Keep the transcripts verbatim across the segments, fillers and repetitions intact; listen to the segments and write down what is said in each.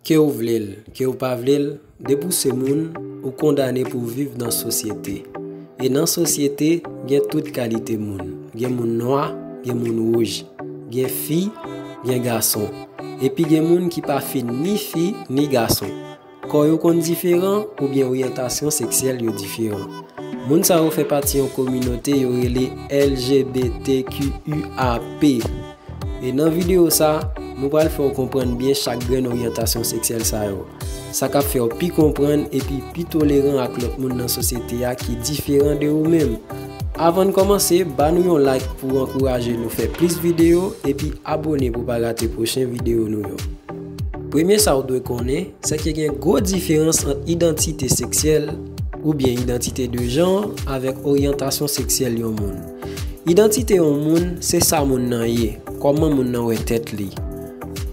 Ke w vle l, ke w pa vle l, depi w se moun, ou kondane pou w viv nan sosyete. E nan sosyete, gen tout kalite moun. Gen moun nwa, gen moun wouj, gen fi, gen gason. Epi gen moun ki pa fin ni fi, ni gason. Kò yo konn diferan oubyen oryantasyon seksyèl yo diferan. Moun sa yo fè pati yon kominote yo rele L G B T Q I A P. E nan videyo sa, nou pral fè w konprann byen chak grenn oryantasyon seksyèl sa yo. Sa k ap fè w pi konprann epi pi toleran ak lòt moun nan sosyete a ki diferan de ou menm. Avan n kòmanse, ba nou yon like pou w ankouraje nou fè plis videyo epi abone pou w pa rate pwochen videyo nou yo. Premye sa w dwe konnen, se ke gen gwo diferans ant idantite seksyèl oubyen idantite de janr avèk oryantasyon seksyèl yon moun. Idantite yon moun, se sa moun nan ye, kòman moun nan wè tèt li.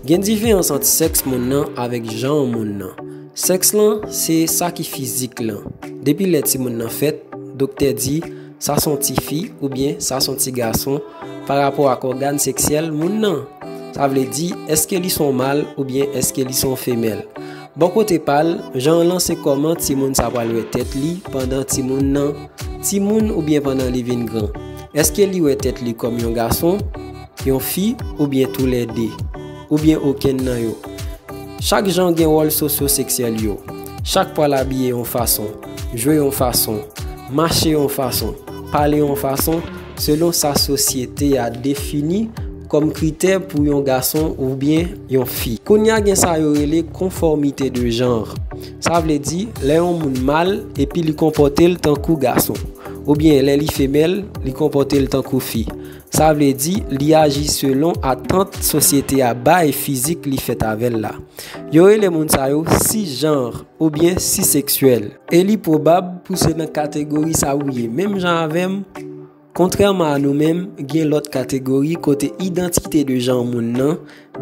Gen diferans ant sèks moun nan avèk janr moun nan. Sèks lan, se sa ki fizik lan. Depi lè timoun nan fèt, doktè di, sa s on ti fi oubyen sa s on ti gason pa rapò ak ògàn seksyèl moun nan. Sa vle di, èske li s on mal oubyen èske li s on femèl? Bò kote pa l, janr lan se kòman timoun sa pral wè tèt li pandan timoun nan timoun oubyen pandan li vin gran. Èske li wè tèt li kòm yon gason, yon fi oubyen toulède, oubyen okenn nan yo? Chak janr gen wòl sosyo-seksyèl yo. Chak pral abiye yon fason, jwe yon fason, mache yon fason, pale yon fason, selon sa sosyete a defini kòm kritè pou yon gason oubyen yon fi. Kounye a gen sa yo rele konfòmite de janr. Sa vle di, lè yon moun mal epi li konpòte l tankou gason, oubyen lè li femèl, li konpòte l tankou fi. Sa vle di, li aji selon atant sosyete a bay fizik li fèt avè l la. Yo rele moun sa yo sisjanr oubyen siseksyèl. E li pwobab pou se nan kategori sa ou ye menm jan avè m. Kontrèman a nou menm, gen lòt kategori kote idantite de janr moun nan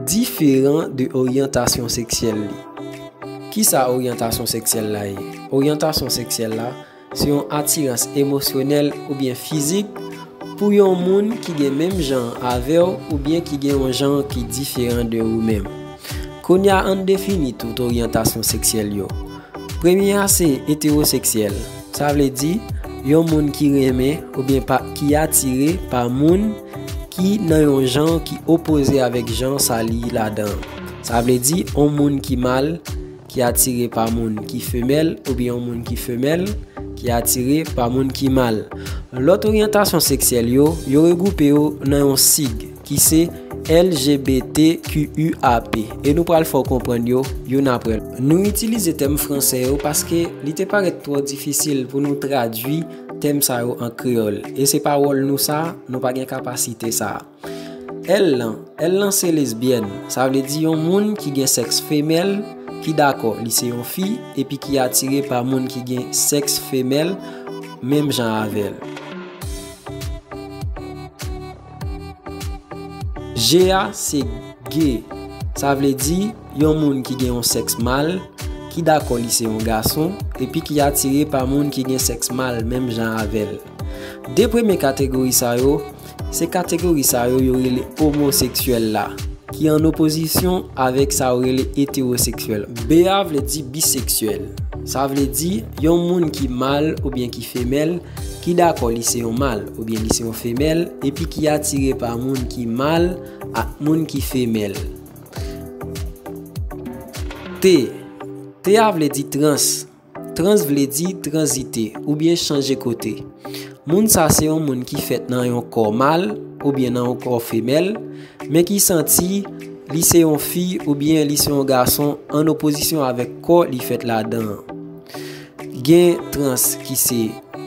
diferan de oryantasyon seksyèl li. Kisa oryantasyon seksyèl la ye? Oryantasyon seksyèl la se yon atirans emosyonèl oubyen fizik pou yon moun ki gen menm janr avè w oubyen ki gen yon janr ki diferan de ou menm. Kounye a, ann defini tout oryantasyon seksyèl yo. Premye a se etewoseksyèl. Sa vle di, yon moun ki renmen oubyen pa, ki atire pa moun ki nan yon janr ki opoze avèk janr sa li ladan an. Sa vle di, yon moun ki mal, ki atire pa moun ki femèl, oubyen yon moun ki femèl, ki atire pa moun ki mal. Lòt oryantasyon seksyèl yo, yo regwoupe yo nan yon sig ki se L G B T Q I A P. E nou pral fè w konprann yo, youn apre lòt. Nou itilize tèm fransè yo paske li te parèt twò difisil pou nou tradui tèm sa yo an kreyòl. E se pa wòl nou sa, nou pa gen kapasite sa a. L lan, L lan se lesbyèn. Sa vle di yon moun ki gen sèks femèl, ki dakò li se yon fi, epi ki atire pa moun ki gen sèks femèl, menm jan avè l. G a se gay. Sa vle di yon moun ki gen yon sèks mal, ki dakò li se yon gason, epi ki atire pa moun ki gen sèks mal, menm jan avè l. De premye kategori sa yo, se kategori sa yo yo rele omoseksyèl la, ki an opozisyon avèk sa yo rele etewoseksyèl. B a vle di biseksyèl. Sa vle di yon moun ki mal oubyen ki femèl, ki dakò li se yon mal oubyen li se yon femèl, epi ki atire pa moun ki mal ak moun ki femèl. T. T a vle di trans. Trans vle di tranzite oubyen chanje kote. Moun sa se yon moun ki fèt nan yon kò mal oubyen nan yon kò femèl, men ki santi li se yon fi oubyen li se yon gason an opozisyon avèk kò li fèt ladan an. Gen trans ki se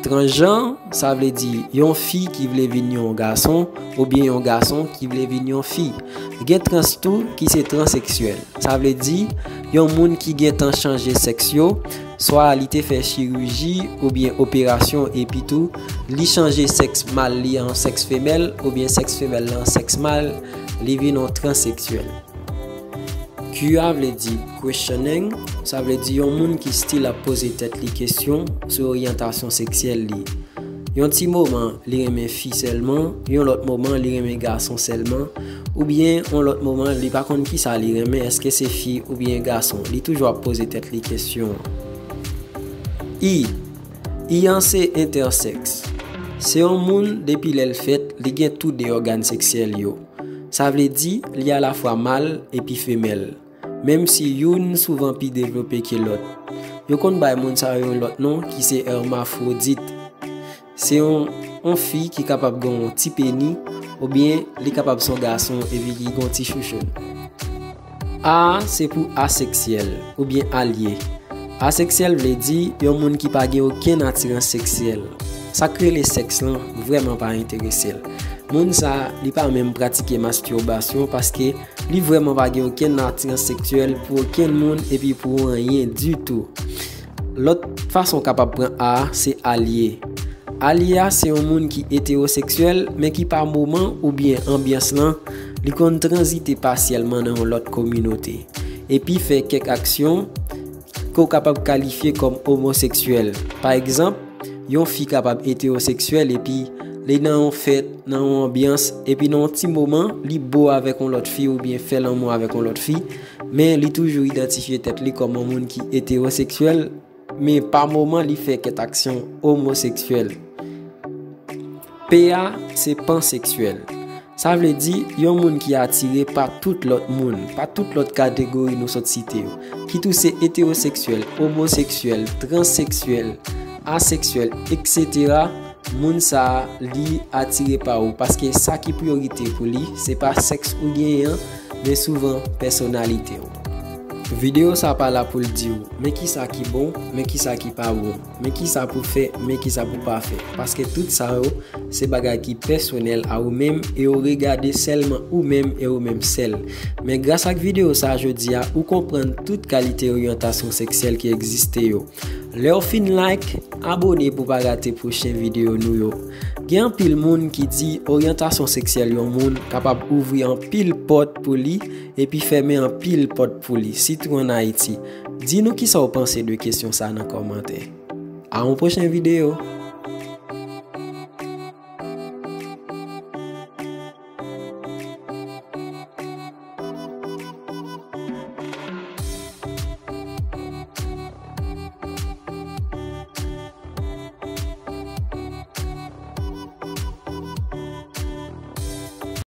transjanr, sa vle di yon fi ki vle vin yon gason oubyen yon gason ki vle vin yon fi. Gen trans tou ki se transeksyèl. Sa vle di yon moun ki gentan chanje sèks yo, swa li te fè chiriji oubyen operasyon epi tou li chanje sèks mal li an sèks femèl oubyen sèks femèl lan an sèks mal, li vin yon transeksyèl. Q a vle di questioning, sa vle di yon moun ki still ap poze tèt li kesyon sou oryantasyon seksyèl li. Yon ti moman, li renmen fi sèlman, yon lòt moman, li renmen gason sèlman, oubyen yon lòt moman, li pa konn kisa li renmen, èske se fi oubyen gason. Li toujou ap poze tèt li kesyon. I. I an se entèsèks. Se yon moun, depi lè l fèt, li gen tou de ògàn seksyèl yo. Sa vle di, li alafwa mal epi femèl. Menm si youn souvan pi devlope ke lòt. Yo konn bay moun sa yo yon lòt non ki se èmafwodit. Se yon, yon fi ki kapab gen yon ti peni, oubyen li kapab se yon gason epi ki gen yon ti chouchoun. A se pou aseksyèl oubyen alye. Aseksyèl vle di yon moun ki pa gen okenn atirans seksyèl. Sa k rele sèks lan vrèman pa enterese l. Moun sa, li pa menm pratike mastibasyon paske li vrèman pa gen okenn atirans seksyèl pou okenn moun epi pou anyen ditou. Lòt fason w kapab pran A a, se alye. Alye a se yon moun ki etewoseksyèl, men ki pa moman oubyen anbyans lan, li konn tranzite pasyèlman nan yon lòt kominote, epi fè kèk aksyon ke w kapab kalifye kòm omoseksyèl. Pa egzanp, yon fi kapab etewoseksyèl epi li nan yon fèt, nan yon anbyans, epi nan yon ti moman, li bo avèk yon lòt fi oubyen fè lanmou avèk yon lòt fi, men li toujou idantifye tèt li kòm yon moun ki etewoseksyèl, men pa moman li fè kèk aksyon omoseksyèl. P a se panseksyèl. Sa vle di yon moun ki atire pa tout lòt moun, pa tout lòt kategori nou sot site yo, kit ou se etewoseksyèl, omoseksyèl, transeksyèl, aseksyèl, etsetera. Moun sa a, li atire pa ou paske sa ki priyorite pou li, se pa sèks ou genyen an, men souvan pèsonalite w. Videyo sa pa la pou l di w, men kisa ki bon, men kisa ki pa bon, men kisa pou fè, men kisa pou pa fè. Paske tout sa yo, se bagay ki pèsonèl a ou menm e yo regade sèlman ou menm e ou menm sèl. Men gras ak videyo sa jodi a, ou konprann tout kalite oryantasyon seksyèl ki egziste yo. Lè w fin like, abone pou pa rate pwochen videyo nou yo. Gen anpil moun ki di oryantasyon seksyèl yon moun kapab ouvri anpil pòt pou li epi fèmen anpil pòt pou li, sitou ann Ayiti. Di nou kisa w panse de kesyon sa nan kòmantè. A yon pwochen videyo.